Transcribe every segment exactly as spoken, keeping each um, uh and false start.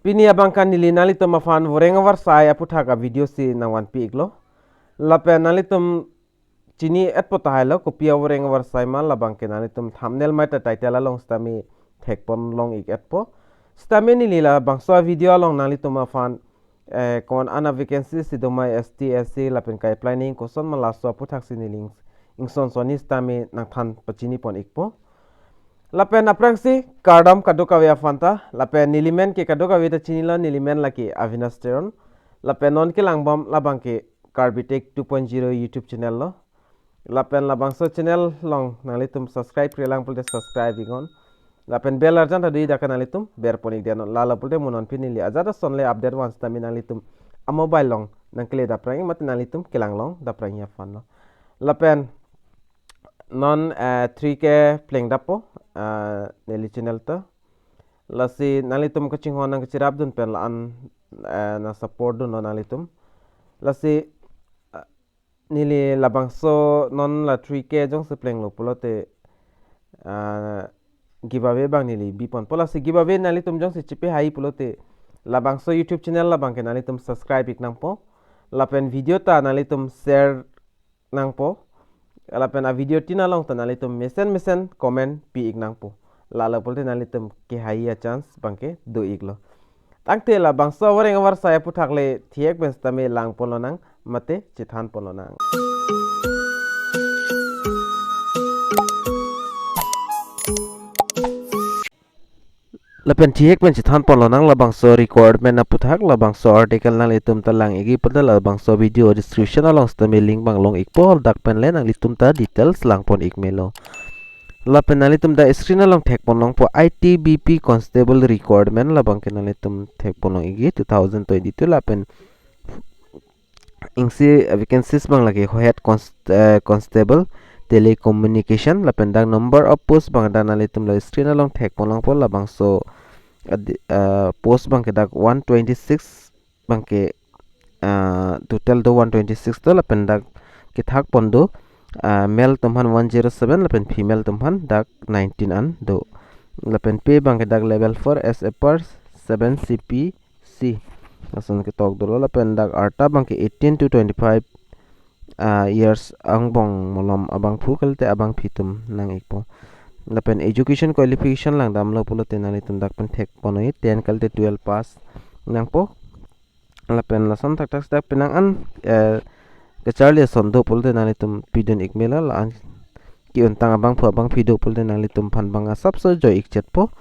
Pini abang ke neli nanglitum aphan voreng avarsai aputhak a-video si nangvanpi iklo. Lapen nanglitum chini-etpo tahai lo, kopi avoreng avarsai ma, labang ke nanglitum thumbnail mate title along sitame thekpon long ik-etpo. Sitame neli labangso a-video along nanglitum aphan, eh, ko-an a-vacancy si do ma S T, S C lapen ka-apply nangji koson ma, laso aputhak si neli ing-, ingson sonni sitame nangthan pachinipon ikpo. Lapen aphrangsi kardom kadokave aphanta, lapen neli men ke kadokave ta chinilo, neli men lake Avinash Teron. Lapen non kelangbom labang ke Karbi Tech two point zero YouTube channel lo. Lapen labangso channel along nanglitum subscribe-re lang pulote subscribe iknon. Lapen bell arjan ta do-ik, dak ke nanglitum berpon ik dei non. Lalo pulote mo non pini neli ajat ason le update van sitame nanglitum a-mobile along nangkele daprang ik mate nanglitum kelang long daprang ik aphan lo. Lapen non, eh, three K plengdappo, eh, neli channel ta. Lasi nanglitum kachinghon nangkachirapdun pen la-an, eh, nang-support dun non nanglitum. Lasi, eh, neli labangso non la three K jongsi plenglo pulote, eh, giveaway abang neli biponpo. Lasi giveaway nanglitum jongsi chepahai pulote labangso YouTube channel labang ke nanglitum subscribe ik nangpo. Lapen video ta nanglitum share nangpo. Lapen a-video tin along ta nanglitum mesen mesen comment pi ik nangpo. Lalo pulote nanglitum kehai a-chance abang ke do iklo. Tangte labangso avoreng avarsai aputhak le thihek pen sitame langpon lonang mate chethanpon lonang. Lapen thihek pen chethanpon lonang labangso requirement aputhak. Labangso article nanglitum ta lang ikji pulote labangso video description along sitame link abang long ikpo, dak pen le nanglitum ta details langpon ik melo. Lapen nanglitum dak screen along thekpon longpo I T B P constable requirement, labang ke nanglitum thekpon long ikji two thousand twenty-two. Lapen isi vacancies abang lake head const-, eh, constable telecommunication, lapen dak number of post abang dak nanglitum la screen along thekpon longpo. Labangso ad-, eh, post abang ke dak one twenty-six abang ke, eh, total do one twenty-six do, lapen dak kethakpon do, eh, male atum aphan one zero seven lapen female atum aphan dak nineteen an do. Lapen pay abang ke dak level four as a per seven C P C. Lason ketok dolo. Lapen dak arta abang ke eighteen to twenty-five, ah, years angbong malom abangphu kalite abangpi atum nang ikpo. Lapen education qualification langdamlo pulote nanglitum dak pen thekpon noi, ten kalite twelve pass nangpo. Lapen lason thakthak dak penang an, eh, kacharli ason do pulote nanglitum pidun ik melo, la-an ke-untang abangphu abangpi do pulote nanglitum aphan abang asapso joi ik chetpo.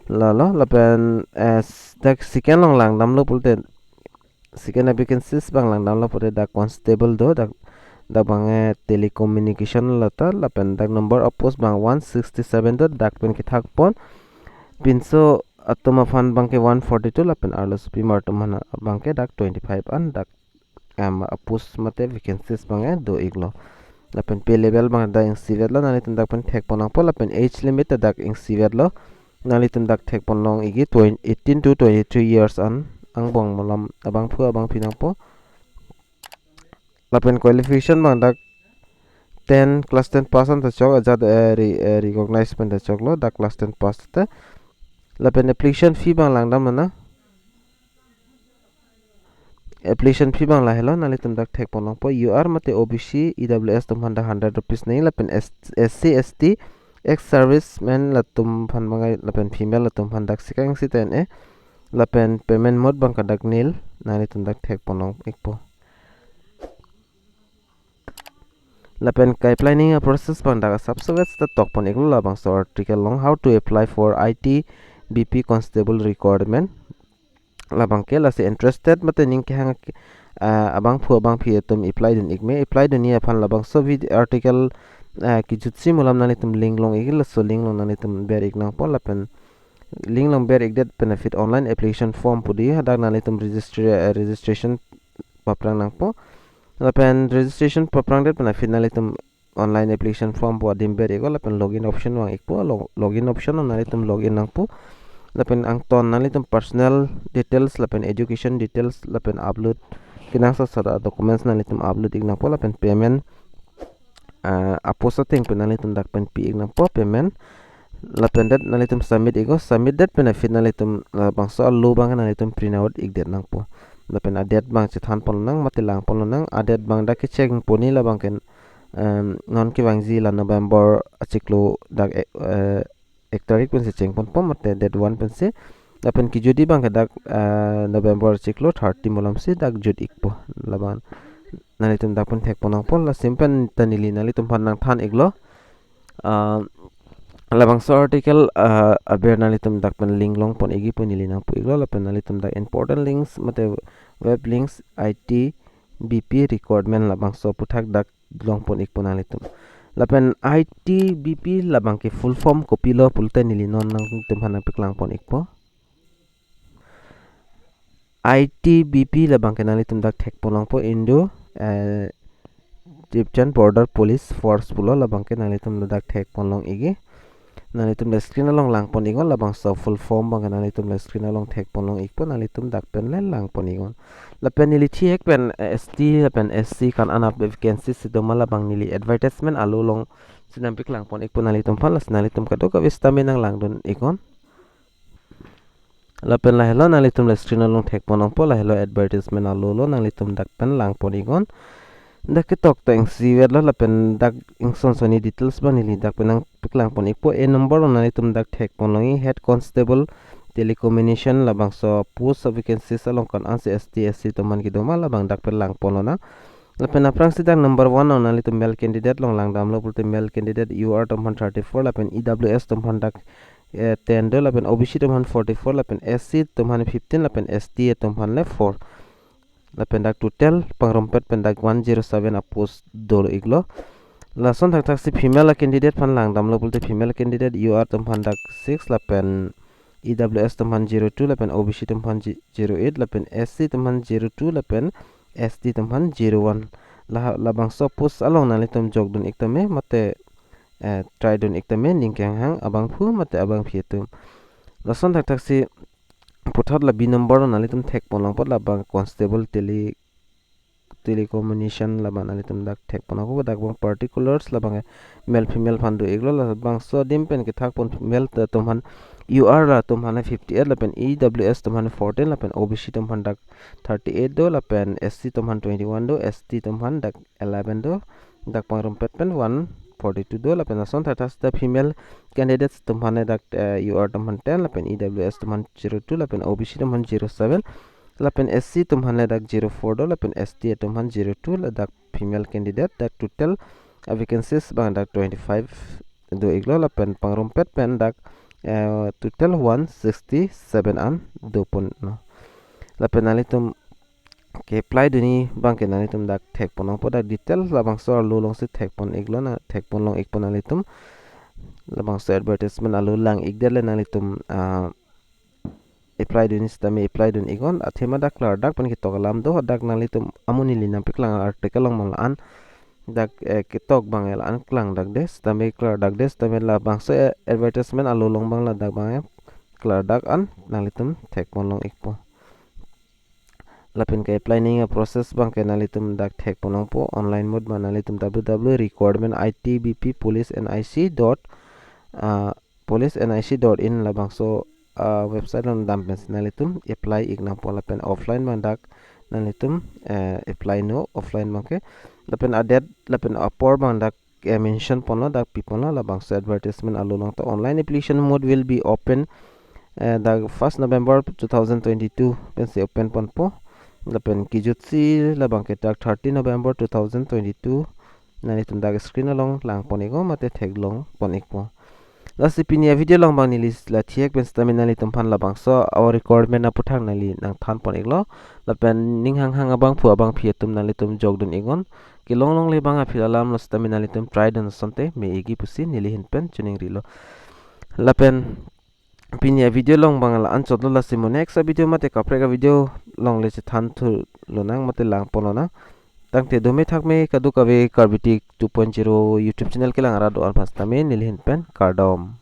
Lalo, lapen, eh, s-, dak second along langdamlo pulote, second vacancies abang langdamlo pulote dak constable do, dak, dak abang, eh, telecommunication lo ta, lapen dak number of post abang one sixty-seven do, dak pen kethakpon. Pinso atum aphan abang ke one forty-two, lapen arlosopimar atum aphan abang ke dak twenty-five an dak, em, a-post mate vacancies abang ke do iklo. Lapen pay level abang dak ingsivetlo, nanglitum dak pen thekpon nangpo. Lapen age limit ta dak ingsivetlo, nanglitum dak thekpon long ikji twen-, eighteen to twenty-three years an angbong malom abangphu abangpi nangpo. Lapen qualification abang dak ten, class ten pass an ta chok, ajat, eh, re-, eh, recognize pen ta choklo, dak class ten pass ta. Lapen application fee abang langdam nang. Application fee abang lahelo, nanglitum dak thekpon longpo. U R mate O B C, E W S atum aphan dak hundred rupees nangji, lapen S-, S C, S T, ex-serviceman latum aphan abang, lapen female latum aphan dak sekang si ten e. Lapen payment mode abang ke dak nil, nanglitum dak thekpon long ikpo. Lapen ka-apply nangji a-process abang dak asapso vet seta tokpon iklo labangso article along, how to apply for I T B P constable requirement. Labang ke lasi interested mate ning kehang, ah, abangphu abangpi atum apply dun ik me, apply dunji aphan labangso vid-, article, ah, kejutsi malom nanglitum link long ikji, laso link along nanglitum ber ik nangpo. Lapen link along ber ikdet pen aphi online application form pu dei, hadak nanglitum register, eh, registration paprang nangpo. Lapen registration paprangdet pen aphi nanglitum online application form pu adim ber ikpo, lapen login option vang ikpo, lo-, login option along nanglitum login nangpo. Lapen angton nanglitum personal details, lapen education details, lapen upload kenangsot sot a-documents nanglitum upload ik nangpo, lapen payment, ah, a-post ateng pen nanglitum dak pen pi ik nangpo payment. Lapen det nanglitum submit iknon, submit det pen aphi nanglitum labangso alo abang nanglitum print out ikdet nangpo. Lapen a-date abang chethan ponlonang mate lang ponlonang, a-date abang dak kecheng pon-i labang ke, em, non kevangji la November achiklo dak, eh, eh, ek tarik pensi cheng ponpo mate date one pensi. Lapen kejut-i abang ke dak, eh, November achiklo thirty malomsi dak jut ikpo. Labang nanglitum dak pen thek pon nangpo, lasi pen ta neli nanglitum aphan nangthan iklo. Ah, labangso article, ah, aber nanglitum dak pen link long pon ikji pu neli nangpu iklo, lapen nanglitum dak important links mate web links, I T B P recruitment labangso aphuthak dak long pon ikpo nanglitum. Lapen I T B P labang ke full form kopilo pulote neli non nanglitum aphan nangpeklang pon ikpo. I T B P labang ke nanglitum dak thek pon longpo, Indo, eh, Tibetan Border Police Force pulo, labang ke nanglitum dak thek pon long ikji. Nanglitum le screen along lang pon iknon, labangso full form abang ke nanglitum le screen along thek pon long ikpo, nanglitum dak pen le lang pon iknon. Lapen neli thihek pen, eh, S T lapen S C kan anap vacancy si doma labang neli advertisement alo alongsi nangpeklang pon ikpo nanglitum aphan, lasi nanglitum kadokave sitame nanglangdun iknon. Lapen lahelo nanglitum le screen along thek pon longpo, lahelo advertisement alo lo, nanglitum dak pen lang pon iknon. Dak ketok ta ingsi vetlo, lapen dak ingson soni details abang neli dak pen nangpeklang pon ikpo. A number along nanglitum dak thek pon longji, Head Constable Telecommunication labangso post vacancies along kan ansi S T S C atum aphan kedoma, labang dak pen lang ponlonang. Lapen aphrangsi dak number one along nanglitum male candidate along lang damlo pulote male candidate U R atum aphan thirty-four, lapen E W S atum aphan dak, eh, ten do, lapen O B C atum aphan forty-four, lapen S C atum aphan fifteen, lapen S T atum aphan le four. Lapen dak total pangrumpet pen dak one zero seven a-post do iklo. Lason thakthaksi female candidate aphan lang damlo pulote female candidate U R atum aphan dak six, lapen E W S atum aphan zero two, lapen O B C atum aphan zi-, zero eight, lapen S C atum aphan zero two, lapen S T atum aphan zero one. La, labangso post along nanglitum jokdun iktame mate, eh, try dun iktame, ning kanghang abangphu mate abangpi atum. Lason thakthaksi puthot la B number along nanglitum thek pon longpo, labang Constable Tele, Telecommunication labang nanglitum dak thek pon longpo, dak abang particulars labang male female aphan do iklo. Labangso adim pen kethak pon male atum aphan U R atum aphan fifty-eight, lapen E W S atum aphan fourteen, lapen O B C atum aphan dak thirty-eight do, lapen S C atum aphan twenty-one do, S T atum aphan dak eleven do, dak pangrumpet pen one forty-two do, lapen lason thakthaksi female candidates atum aphan dak, eh, U R atum aphan ten, lapen E W S atum aphan zero two, lapen O B C atum aphan zero seven, lapen S C atum aphan le dak zero four do, lapen S T atum aphan zero two, ladak female candidate, dak total, uh, vacancies abang dak twenty-five do iklo, lapen pangrumpet pen dak, eh, total one sixty-seven an do ponlo. Lapen nanglitum ke-apply dunji abang ke nanglitum dak thek pon longpo, dak detail labangso alo alongsi thek pon iklo, na thek pon long ikpo nanglitum. Labangso advertisement alo lang ikdet le nanglitum, ah, apply dunji sitame apply dun iknon. Athema dak klardak pen ketok alam do, dak nanglitum amonit neli nangpeklang article along abang la-an dak, eh, ketok abang la-an klangdakde sitame klardakde sitame labangso, eh, advertisement alo along abang ladak abang, eh, klardak an nanglitum thek pon long ikpo. Lapen ke-apply nangji a-process abang ke nanglitum dak thek pon longpo, online mode abang nanglitum W W W recruitment I T B P police N I C dot, ah, police N I C dot in labangso, ah, website along dam pensi nanglitum apply ik nangpo, lapen offline abang dak nanglitum, eh, apply non offline abang ke. Lapen a-date lapen apor abang dak, eh, mention ponlo, dak pi ponlo, labangso advertisement alo along ta. Online application mode will be open, eh, dak first November two thousand twenty-two pensi open ponpo. Lapen kejutsi labang ke dak thirty November two thousand twenty-two. Nanglitum dak screen along lang pon iknon mate theklong pon ikpo. Lasi pini a-video along abang neli la thihek pen sitame nanglitum aphan labangso a-recruitment aphuthak neli nangthan pon iklo. Lapen ning hanghang abangphu abangpi atum nanglitum jokdun iknon. Kelong longle abang aphi alam lo sitame nanglitum try dun asonte me ikji pusi neli ahin pen chiningrilo. Lapen pini a-video along abang la-anchotlo, lasi mo next a-video mate kaprek a-video along le chethan thulonang mate lang ponlonang. Tangte dome thakme kadokave Karbi Tech two point zero YouTube channel kelang arat do-an aphan sitame neli ahin pen kardom.